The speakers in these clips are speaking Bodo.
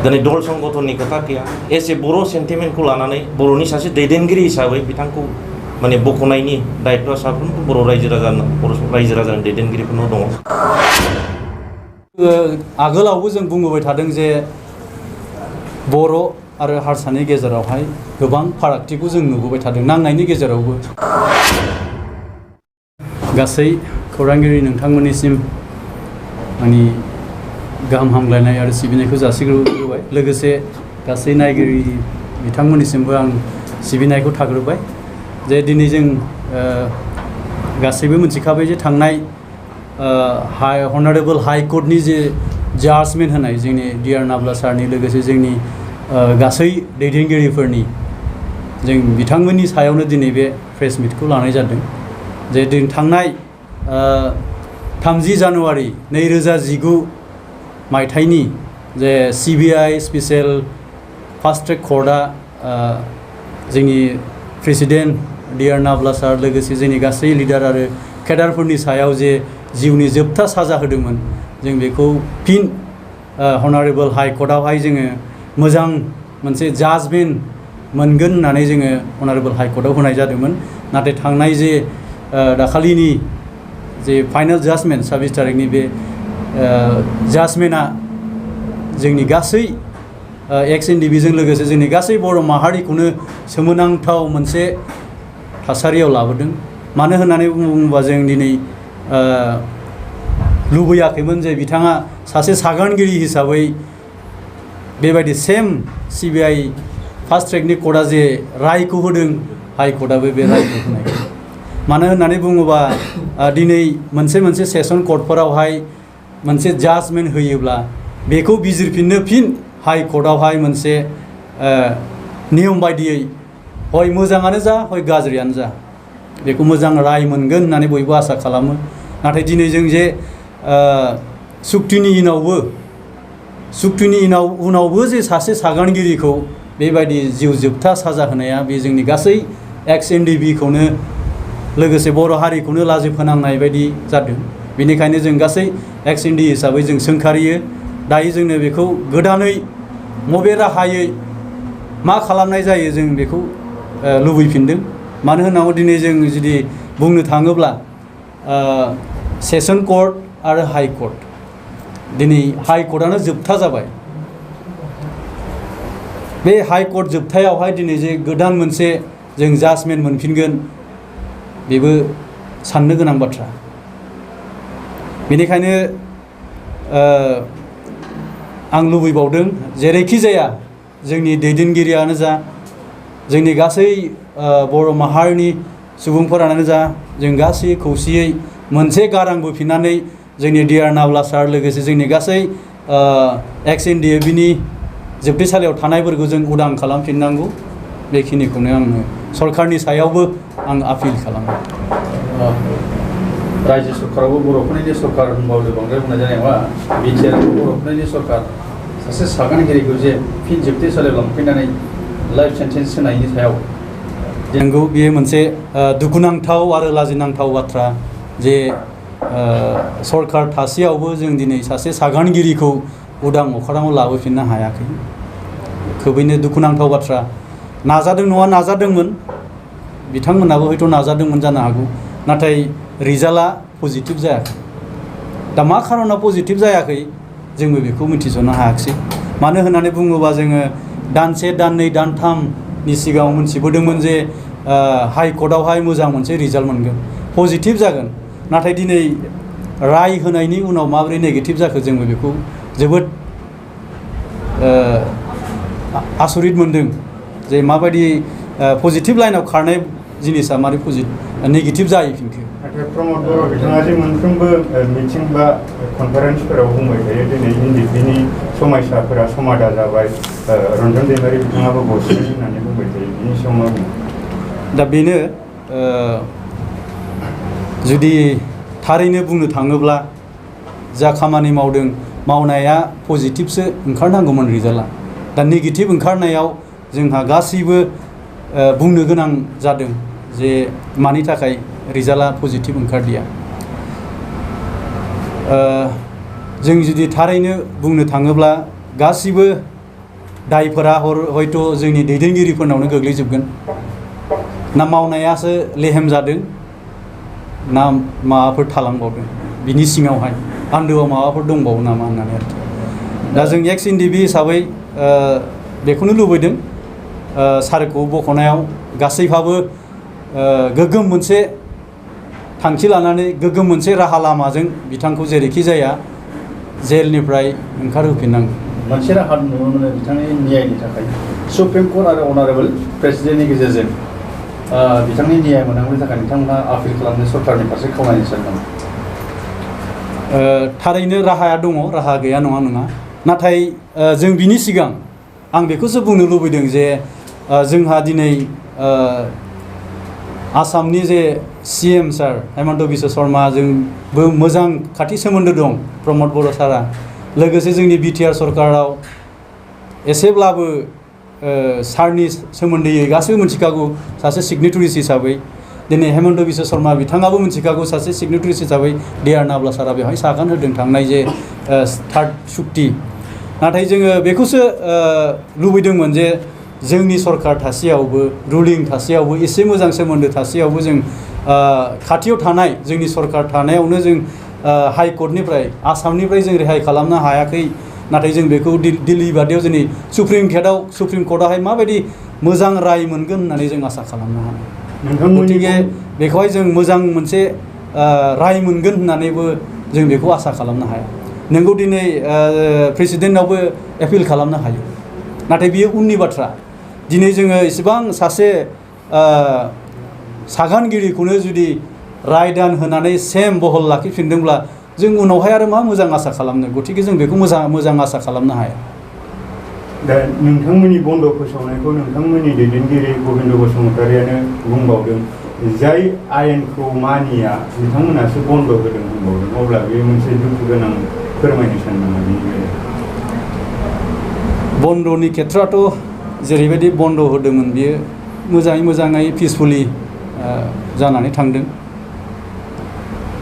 दिनै दल संगठननि खोथा गैया एसे बर' सेन्टिमेन्टखौ लानानै बर'नि सासे दैदेनगिरि हिसाबै बिथांखौ माने बख'नायनि दायित्वआ साफ्रोमबो बर' रायजो राजानि दैदेनगिरिफोरनाव दङ। आगोलावबो जों बुंबोबाय थादों जे बर' आरो हारसानि गेजेरावहाय गोबां फारागथिखौ जों नुबोबाय थादों नांनायनि गेजेरावबो। गासै खौरांगिरि नोंथांमोननिसिम आंनि गाहाम हामलायनाय आरो सिबिनायखौ जासिग्रोबाय, लोगोसे गासै नायगिरि बिथांमोननिसिमबो आं सिबिनायखौ थाग्रोबाय जे दिनै जों गासैबो मिथिखाबाय जे थांनाय हनारेबल हाइ कर्टनि जे जाजमेन्ट होनाय जोंनि डिआर नाब्ला सारनि लोगोसे जोंनि गासै दैदेनगिरिफोरनि जों बिथांमोननि सायावनो दिनै बे प्रेस मिटखौ लानाय जादों जे थांनाय 30 जानुवारि 2019 मायथाइनि जे CBI स्पेशल फास्ट ट्रेक कर्टआ जोंनि प्रेसिडेन्ट डिआर नाब्ला सार लोगोसे जोंनि गासै लिडार आरो केडारफोरनि सायाव जे जिउनि जोबथा साजा होदोंमोन जों बेखौ फिन हनारेबल हाइ कर्टआवहाय जोङो मोजां मोनसे जाजमेन्ट मोनगोन होननानै जोङो हनारेबल हाइ कर्टआव होनाय जादोंमोन। नाथाय थांनाय जे दाखालिनि जे फाइनाल जाजमेन्ट 26 तारिखनि बे जाजमेन्टआ जोंनि गासै एक्स एनडिबिजों लोगोसे जोंनि गासै बर' माहारिखौनो सोमोनांथाव मोनसे थासारियाव लाबोदों। मानो होननानै बुङोबा जों दिनै लुबैयाखैमोन जे बिथाङा सासे सागानगिरि हिसाबै बेबायदि सेम CBI फास्ट ट्रेकनि कर्टआ जे रायखौ होदों हाइ कर्टआबो बे रायखौ होनाय। मानो होननानै बुङोबा दिनै मोनसे सेसन कर्टफोरावहाय मोनसे जाजमेन्ट होयोब्ला बेखौ बिजिरफिननो फिन हाइ कर्टआवहाय मोनसे नियम बायदियै हय मोजाङानो जा हय गाज्रियानो जा बेखौ मोजां राय मोनगोन होननानै बयबो आसा खालामो। नाथाय दिनै जों जे सुक्तिनि उनावबो जे सासे सागानगिरिखौ बेबायदि जिउ जोबथा साजा होनाया बे जोंनि गासै एक्स एनडिबिखौनो लोगोसे बर' हारिखौनो लाजि फोनांनाय बायदि जादों। बेनिखायनो जों गासै एक्स एनडि हिसाबै जों सोंखारियो दायो जोंनो बेखौ गोदानै मबे राहायै मा खालामनाय जायो जों बेखौ लुबैफिनदों। मानो होननानै दिनै जों जुदि बुंनो थाङोब्ला सेसन कर्ट आरो हाइ कर्ट दिनै हाइ कर्टआनो जोबथा जाबाय। बे हाइ कर्ट जोबथायावहाय दिनै जे गोदान मोनसे जों जाजमेन्ट मोनफिनगोन बेबो साननो गोनां बाथ्रा। बेनिखायनो आं लुबैबावदों जेरैखि जाया जोंनि दैदेनगिरियानो जा जोंनि गासै बर' माहारिनि सुबुंफोरानो जा जों गासै खौसेयै मोनसे गारां बोफिननानै जोंनि डिआर नाब्ला सार लोगोसे जोंनि गासै एक्स एनडिएबिनि जोबथेसालियाव थानायफोरखौ जों उदां खालामफिननांगौ। बेखिनिखौनो आङो सरकारनि सायावबो आं आपिल खालामो। रायजो सरकारावबो बर'फोरनि सरकार होनबाबो बांद्राय बुंनाय जानाय नङा। बिटिआरआवबो बर'फोरनि सरकार सासे सागानगिरिखौ जे फिन जोबथेसालियाव लांफैनानै लाइफ सेन्टेन्स होनायनि सायाव नंगौ बेयो मोनसे दुखुनांथाव आरो लाजिनांथाव बाथ्रा जे सरकार थासेयावबो जों दिनै सासे सागानगिरिखौ उदां अख्राङाव लाबोफिननो हायाखै। खोबैनो दुखुनांथाव बाथ्रा। नाजादों नङा नाजादोंमोन बिथांमोनाबो हयथ' नाजादोंमोन जानो हागौ, नाथाय रिजाल्टआ पजिटिभ जायाखै। दा मा खारनाव पजिटिभ जायाखै जोंबो बेखौ मिथिस'नो हायाखिसै। मानो होननानै बुङोबा जोङो दानसे दाननै दानथामनि सिगाङाव मोनथिबोदोंमोन जे हाइ कर्टआवहाय मोजां मोनसे रिजाल्ट मोनगोन, पजिटिभ जागोन। नाथाय दिनै राय होनायनि उनाव माबोरै नेगेटिभ जाखो जोंबो बेखौ जोबोद आसरित मोनदों जे माबायदि पजिटिभ लाइनाव खारनाय जिनिसा मारै नेगेटिभ जाहैफिनखो। प्रमद बर' बिथाङा जे मोनफ्रोमबो मिटिं बा कनफारेन्सफोराव बुंबाय थायो दिनै एनडिएफबिनि समायसाफोरा समाधा जाबाय, रन्जन दैमारि बिथाङाबो गसङो होननानै बुंबाय थायो। बिनि सायाव मा बुङो? दा बेनो जुदि थारैनो बुंनो थाङोब्ला जा खामानि मावदों मावनाया पजिटिभसो ओंखारनांगौमोन रिजाल्टआ। दा नेगेटिभ ओंखारनायाव जोंहा गासैबो बुंनो गोनां जादों जे मानि थाखाय रिजाल्टआ पजिटिभ ओंखारदिया। जों जुदि थारैनो बुंनो थाङोब्ला गासिबो दायफोरा हयथ' जोंनि दैदेनगिरिफोरनावनो गोग्लैजोबगोन ना मावनायासो लेहेम जादों ना माबाफोर थालांबावदों बिनि सिङावहाय आन्दोआव माबाफोर दंबावो नामा होननानै आरोखि दा जों एक्स एनडिएफबि हिसाबै बेखौनो लुबैदों सारखौ बख'नायाव गासैहाबो गोग्गोम मोनसे थांखि लानानै गोग्गोम मोनसे राहा लामाजों बिथांखौ जेरैखि जाया जेलनिफ्राय ओंखारहोफिननांगौ मोनसे राहा नुनो मोनो बिथांनि न्यायनि थाखाय सुप्रिम कर्ट आरो अनारेबल प्रेसिडेन्टनि गेजेरजों बिथांनि न्याय मोननांगौनि थाखाय नोंथांमोना आपिल खालामनो सरकारनि फारसे खावलायनो सानदों थारैनो राहाया दङ राहा गैया नङा नङा नाथाय जों बिनि सिगां आं बेखौसो बुंनो लुबैदों जे जोंहा दिनै आसामनि जे CM सार हेमन्त बिश्व शर्माजोंबो मोजां खाथि सोमोन्दो दं प्रमद बर' सारा लोगोसे जोंनि BTR सरकाराव एसेब्लाबो सारनि सोमोन्दै गासैबो मिथिखागौ सासे सिगनेटरिस हिसाबै दिनै हेमन्त बिश्व शर्मा बिथाङाबो मिथिखागौ सासे सिगनेटरिस हिसाबै डिआर नाब्ला सारा बेवहाय सागान होदों थांनाय जे थार्ड सुक्ति नाथाय जोङो बेखौसो लुबैदोंमोन जे जोंनि सरकार थासेयावबो रुलिं थासेयावबो एसे मोजां सोमोन्दो थासेयावबो जों खाथियाव थानाय जोंनि सरकार थानायावनो जों हाइकर्टनिफ्राय आसामनिफ्राय जों रेहाय खालामनो हायाखै नाथाय जों बेखौ दिल्ली बादियाव जोंनि सुप्रिम कर्टआवहाय माबायदि मोजां राय मोनगोन होननानै जों आसा खालामनो हायो गतिके बेखौहाय जों मोजां मोनसे राय मोनगोन होननानैबो जों बेखौ आसा खालामनो हाया नोंगौ दिनै प्रेसिडेन्टआवबो एपिल खालामनो हायो नाथाय बियो उननि बाथ्रा दिनै जोङो इसेबां सासे सागानगिरिखौनो जुदि रायदान होनानै सेम बहल लाखिफिनदोंब्ला जों उनावहाय आरो मा मोजां आसा खालामनो गतिके जों बेखौ मोजां आसा खालामनो हाया दा नोंथांमोननि बन्द फोसावनायखौ नोंथांमोननि दैदेनगिरि गबिन्द बसुमतारियानो बुंबावदों जाय आयेनखौ मानिया बिथांमोनासो बन्द होदों बुंबावदों अब्ला बे मोनसे दुखु गोनां फोरमायनो सानो नामा बेनि बन्दनि खेथ्रआथ' जेरैबायदि बन्द होदोंमोन बियो मोजाङै पिसफुलि जानानै थांदों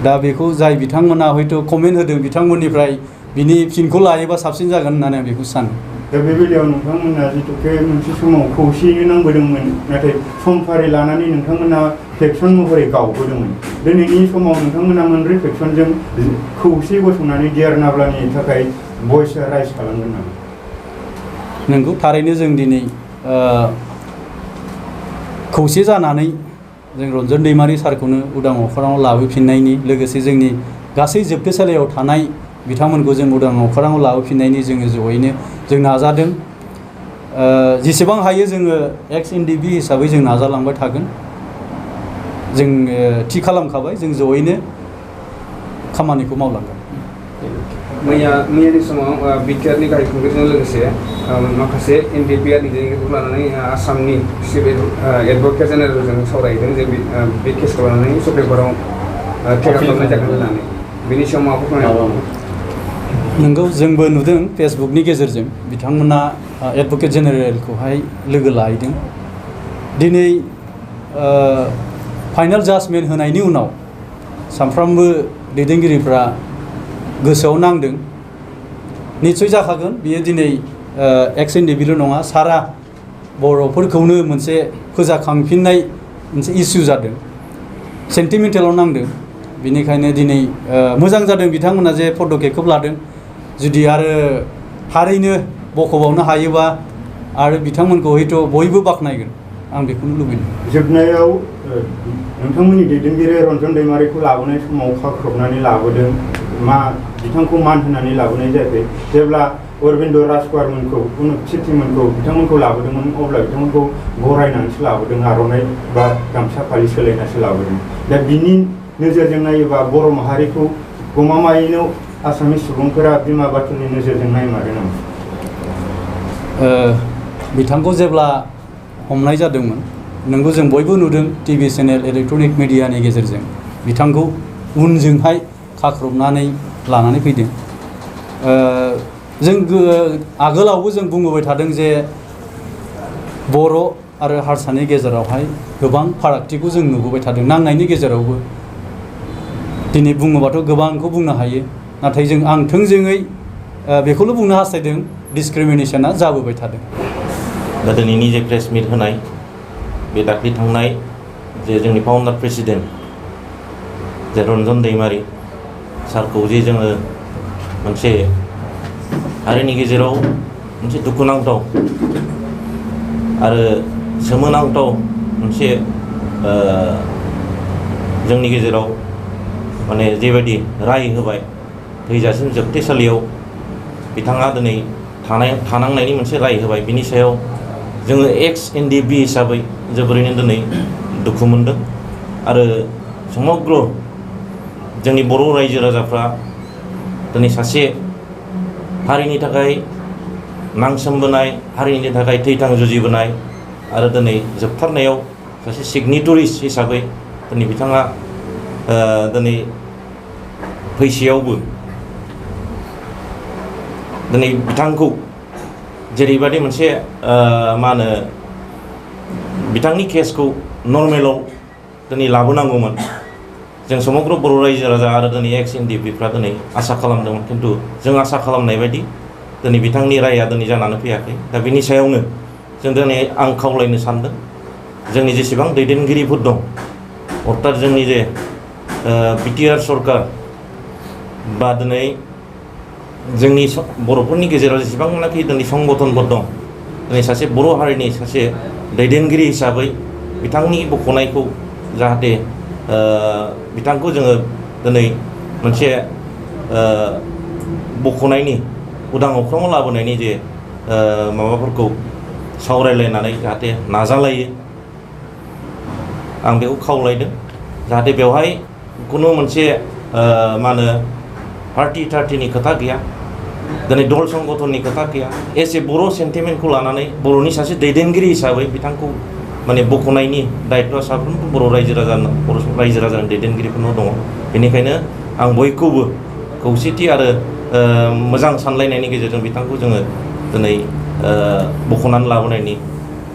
दा बेखौ जाय बिथांमोना हयथ' कमेन्ट होदों बिथांमोननिफ्राय बिनि फिनखौ लायोबा साबसिन जागोन होननानै आं बेखौ सानो दा बे बेलायाव नोंथांमोना जिथुके मोनसे समाव खौसेयैनो नांबोदोंमोन नाथाय समफारि लानानै नोंथांमोना फेक्सन महरै गावबोदोंमोन दिनैनि समाव नोंथांमोना मोनब्रै फेक्सनजों खौसे गसंनानै डिआर नाब्लानि थाखाय भइस राइज खालामगोन नामा नंगौ थारैनो जों दिनै खौसे जानानै जों रन्जन दैमारि सारखौनो उदां अख्राङाव लाबोफिननायनि लोगोसे जोंनि गासै जोबथेसालियाव थानाय बिथांमोनखौ जों उदां अख्राङाव लाबोफिननायनि जोङो जयैनो जों नाजादों जेसेबां हायो जोङो एक्स एनडिएफबि हिसाबै जों नाजालांबाय थागोन जों थि खालामखाबाय जों जयैनो खामानिखौ मावलांगोन मैयानि समाव बिटिआरनि गाहाय खुंगिरिजों लोगोसे माखासे एनडिएफबि दैदेनगिरिखौ लानानै आसामनि सिभिल एडभकेट जेनेरेलजों सावरायदों जे बे केसखौ लानानै सुप्रिम कर्टआव टेक खालामनाय जागोन होननानै बेनि सायाव माबाफोर फोरमायनो नंगौ जोंबो नुदों फेसबुकनि गेजेरजों बिथांमोना एडभकेट जेनेरेलखौहाय लोगो लाहैदों दिनै फाइनाल जाजमेन्ट होनायनि उनाव सानफ्रामबो दैदेनगिरिफ्रा गोसोआव नांदों निस्सय जाखागोन बियो दिनै एक्स एनडिएफबिल' नङा सारा बर'फोरखौनो मोनसे फोजाखांफिननाय मोनसे इस्यु जादों सेन्टिमेन्टेलाव नांदों बेनिखायनो दिनै मोजां जादों बिथांमोना जे पदकेपखौ लादों जुदि आरो थारैनो बख'बावनो हायोबा आरो बिथांमोनखौ हयथ' बयबो बाख्नायगोन आं बेखौनो लुबैदों जोबनायाव नोंथांमोननि दैदेनगिरि रन्जन दैमारिखौ लाबोनाय समाव खाख्रबनानै लाबोदों बिथांखौ मान होनानै लाबोनाय जायाखै जेब्ला अरबिन्द राजकुमारमोनखौ सिटिमोनखौ बिथांमोनखौ लाबोदोंमोन अब्ला बिथांमोनखौ बरायनानैसो लाबोदों आर'नाइ बा गामसा फालि सोलायनासो लाबोदों दा बिनि नोजोरजों नायोबा बर' माहारिखौ गमामायैनो आसामनि सुबुंफोरा बिमा बाथुलनि नोजोरजों नायमारो नामा बिथांखौ जेब्ला हमनाय जादोंमोन नोंगौ जों बयबो नुदों टिभि चेनेल इलेक्ट्रनिक मिडियानि गेजेरजों बिथांखौ उनजोंहाय खाख्रबनानै लानानै फैदों जों आगोलावबो जों बुंबोबाय थादों जे बर' आरो हारसानि गेजेरावहाय गोबां फारागथिखौ जों नुबोबाय थादों नांनायनि गेजेरावबो दिनै बुङोबाथ' गोबांखौ बुंनो हायो नाथाय आं थोंजोङै बेखौल' बुंनो हास्थायदों डिसक्रिमिनेसना जाबोबाय थादों। दा दिनैनि जे प्रेस मिट होनाय बे दाख्लै थांनाय जे जोंनि फाउन्डार प्रेसिडेन्ट जे रन्जन दैमारि सारखौ जे जोङो मोनसे हारिनि गेजेराव मोनसे दुखुनांथाव आरो सोमोनांथाव मोनसे जोंनि गेजेराव माने जेबायदि राय होबाय थैजासिम जोबथेसालियाव बिथाङा दिनै थानांनायनि मोनसे राय होबाय, बिनि सायाव जोङो एक्स एनडिएफबि हिसाबै जोबोरैनो दिनै दुखु मोनदों आरो समग्र जोंनि बर' रायजो राजाफ्रा दिनै सासे हारिनि थाखाय नांसोमबोनाय, हारिनि थाखाय थैथां जुजिबोनाय आरो दिनै जोबथारनायाव सासे सिगनेटरिस हिसाबै दिनै बिथाङा दिनै फैसेयावबो दिनै बिथांखौ जेरैबायदि मोनसे मा होनो बिथांनि केसखौ नर्मेलाव दिनै लाबोनांगौमोन, जों समग्र बर' रायजो राजा आरो दिनै एक्स एनडिएफबिफ्रा दिनै आसा खालामदोंमोन, खिन्थु जों आसा खालामनाय बायदि दिनै बिथांनि राया दिनै जानानै फैयाखै। दा बिनि सायावनो जों दिनै आं खावलायनो सानदों जोंनि जेसेबां दैदेनगिरिफोर दं, अर्थात जोंनि जे बिटिआर सरकार बा दिनै जोंनि बर'फोरनि गेजेराव जेसेबांनाखि दिनै संगठनफोर दं, दिनै सासे बर' हारिनि सासे दैदेनगिरि हिसाबै बिथांनि बख'नायखौ जाहाथे बिथांखौ जोङो दिनै मोनसे बख'नायनि उदां अख्राङाव लाबोनायनि जे माबाफोरखौ सावरायलायनानै जाहाथे नाजालायो, आं बेखौ खावलायदों। जाहाथे बेवहाय खुनु मोनसे मा होनो पार्टि थार्टिनि खोथा गैया, दिनै दल संगठननि खोथा गैया, एस ए बर' सेन्टिमेन्टखौ लानानै बर'नि सासे दैदेनगिरि हिसाबै बिथांखौ माने बख'नायनि दायित्वआ साफ्रोमबो बर' रायजो राजानि दैदेनगिरिफोरनाव दङ। बेनिखायनो आं बयखौबो खौसेथि आरो मोजां सानलायनायनि गेजेरजों बिथांखौ जोङो दिनै बख'नानै लाबोनायनि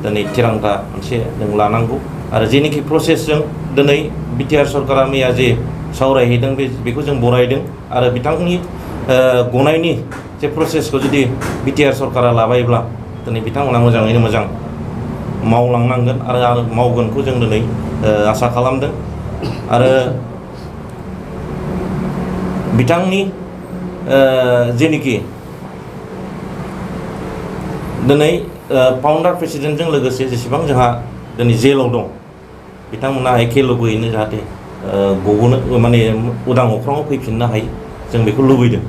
दिनै थिरांथा मोनसे जों लानांगौ आरो जेनोखि प्रसेसजों दिनै बिटिआर सरकारा मैया जे सावरायहैदों बेखौ जों बरायदों आरो बिथांनि गनायनि जे प्रसेसखौ जुदि बिटिआर सरकारा लाबायब्ला दिनै बिथांमोना मोजाङैनो मोजां मावलांनांगोन आरो मावगोनखौ जों दिनै आसा खालामदों। आरो बिथांनि जेनोखि दिनै फाउन्डार प्रेसिडेन्टजों लोगोसे जेसेबां जोंहा दिनै जेलाव दं, बिथांमोना एखे लगैयैनो जाहाथे गबोनो माने उदां अख्राङाव फैफिननो हायो, जों बेखौ लुबैदों।